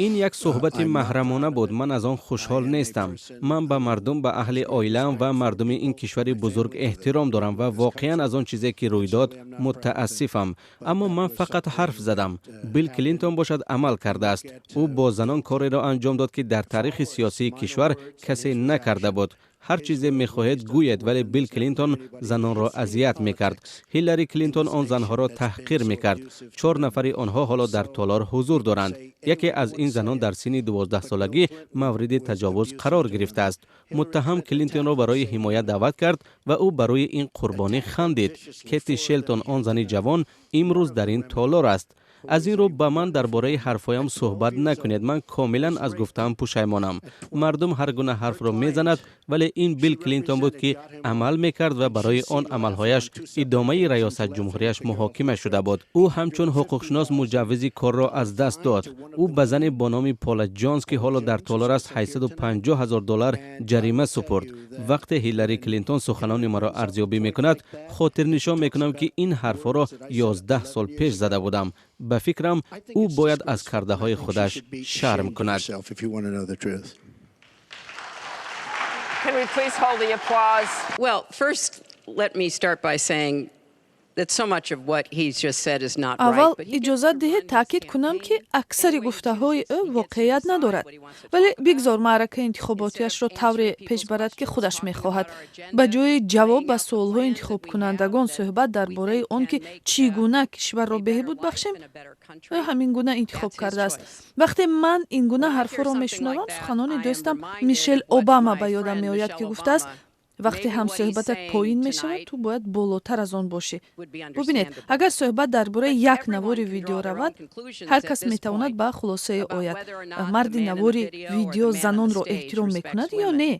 Ин як суҳбати маҳрамона буд. Ман аз он хушҳол нестам. Ман ба мардум, ба аҳли оилаам ва мардуми ин кишвари бузург эҳтиром дорам ва воқеан аз он чизе, ки рӯй дод, мутаассифам. Аммо ман фақат ҳарф задам. Билл Клинтон бошад, амал кардааст. Ӯ бо занон кореро анҷом дод, ки дар таърихи сиёсии кишвар касе накарда буд. Ҳар чизе мехоҳед, гӯед, вале Билл Клинтон занонро азият мекард. Ҳиллари Клинтон он занҳоро таҳқир мекард. Чор нафари онҳо ҳоло дар толор ҳузур доранд. Яке аз ин занон дар синни 12-солагӣ мавриди таҷовуз қарор гирифтааст. Муттаҳам Клинтонро барои ҳимоя даъват кард ва ӯ барои ин қурбонӣ хандид. Кети Шелтон, он зани ҷавон, имрӯз дар ин толор аст. Аз ин рӯ ба ман дар бораи ҳарфҳоям суҳбат накунед. Ман комилан аз гуфтаам пушаймонам. Мардум ҳар гуна ҳарфро мезанад, вале ин Билл Клинтон буд, ки амал мекард ва барои он амалҳояш идомаи раёсатҷумҳурияш муҳокима шуда буд. Ӯ ҳамчун ҳуқуқшинос муҷаввизи корро аз даст дод. Ӯ ба зане бо номи Пола Ҷонс, ки ҳоло дар толор аст, 850 ҳазор доллар ҷарима супурд. Вақте Ҳиллари Клинтон суханони маро арзёбӣ мекунад, хотирнишон мекунам, ки ин ҳарфҳоро 11 сол пеш зада будам. Ба фикрам, ӯ бояд аз кардаҳои худаш шарм кунад. Can we please hold the applause? Well, first, let me start by saying Аввал иҷозат диҳед таъкид кунам, ки аксари гуфтаҳои ӯ воқеият надорад, вале бигзор маъракаи интихоботиашро тавре пеш барад, ки худаш мехоҳад. Ба ҷои ҷавоб ба суолҳои интихобкунандагон, суҳбат дар бораи он, ки чӣ гуна кишварро беҳбуд бахшем, ӯ ҳамин гуна интихоб кардааст. Вақте ман ин гуна ҳарфҳоро мешунавам, суханони дӯстам Мишел Обама ба ёдам меояд, ки гуфтааст: «Вақте ҳамсӯҳбатат поин мешавад, ту бояд болотар аз он бошӣ». Бубинед, агар суҳбат дар бораи як навори видео равад, ҳар кас метавонад ба хулосае ояд: марди навори видео занонро эҳтиром мекунад ё не.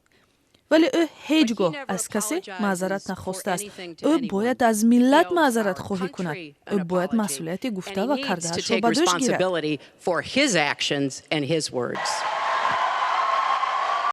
Вале ӯ ҳеҷ гоҳ аз касе маъзарат нахостааст. Ӯ бояд аз миллат маъзаратхоҳӣ кунад. Ӯ бояд масъулияти гуфта ва кардаашро ба дӯш гирад.